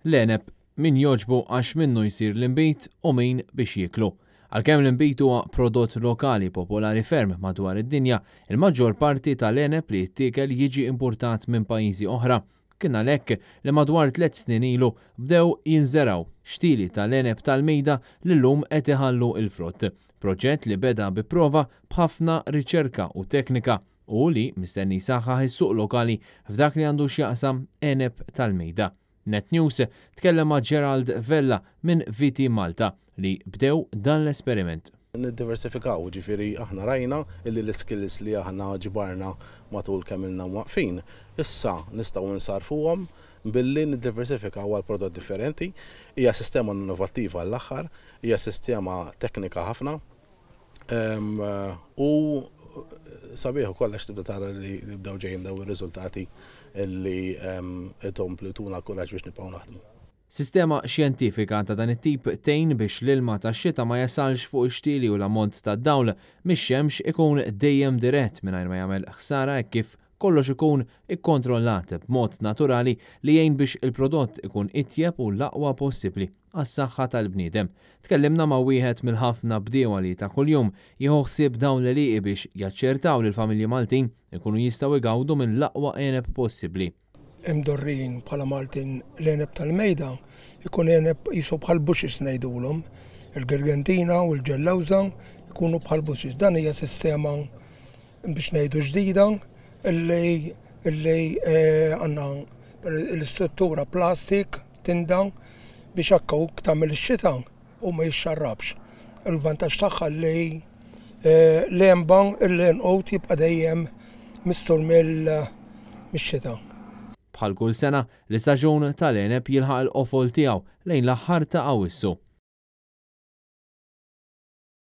L-għeneb min jogħġbu għax minnu jsir l-inbid u min biex jieklu. Għalkemm l-inbid huwa prodott lokali popolari ferm madwar id-dinja, il-maġġor parti tal-għeneb li jittiekel jiġi importat minn pajjiżi oħra. Kien għalhekk li madwar 3 snin ilu bdew jinżergħu xtieli tal-għeneb tal-mejda li llum qed iħallu l-frott. Proġett li beda bi prova b'ħafna riċerka u teknika u li mistenni jsaħħaħ is-suq lokali f'dak li għandu x'jaqsam għeneb tal-mejda. Net News tkellem ma' Gerald Vella minn VT Malta li bdew dan l-esperiment. Niddiversifikaw, ġifieri aħna rajna illi l-iskills li aħna ġbarna matul kemm ilna mwaqfin, issa nistgħu nsarfuhom billi niddiversifikaw għal prodott differenti. Hija sistema innovattiva għall-aħħar, hija sistema teknika ħafna u sabiħ ukoll għax tibda tara li bdew ġejjin daw ir-riżultati li ikomplu jtuna kuraġġ biex nibqgħu naħdmu. Sistema xjentifika ta' dan it-tip tgħin biex l-ilma tax-xita ma jasalx fuq ix-xtieli u l-ammont ta' dawl mix-xemx ikun dejjem dirett mingħajr ma jagħmel ħsara hekk kif kollox ikun ikkontrollat b'mod naturali li jgħin biex il-prodott ikun itjeb u l-aqwa possibbli għas-saħħa tal-bniedem. Tkellimna ma' wieħed mill-ħafna bdiewa li ta' kuljum jieħu ħsieb dawn l-għelieqi biex jaċċertaw li l-familji Maltin ikunu jistgħu jgawdu minn l-aqwa għeneb possibbli. Imdorrijin bħala Maltin l-għeneb tal-mejda ikun għeneb qisu bħal bushes ngħidulhom. Il-Girgentina u l-Ġellewża ikunu bħal bushes. Dan hija sistema biex ngħidu ġdida illi illi għandna l-istruttura plastik tinda biex hekk tagħmel ix-xita u ma jixxarrabx. Il-vantaġġ tagħha li l-għenba l-inqut jibqa' dejjem mistur mix-xita. Bħal kull sena, l-istaġun tal-għeneb jilħaq il-qofol tiegħu lejn l-aħħar ta' Awwissu.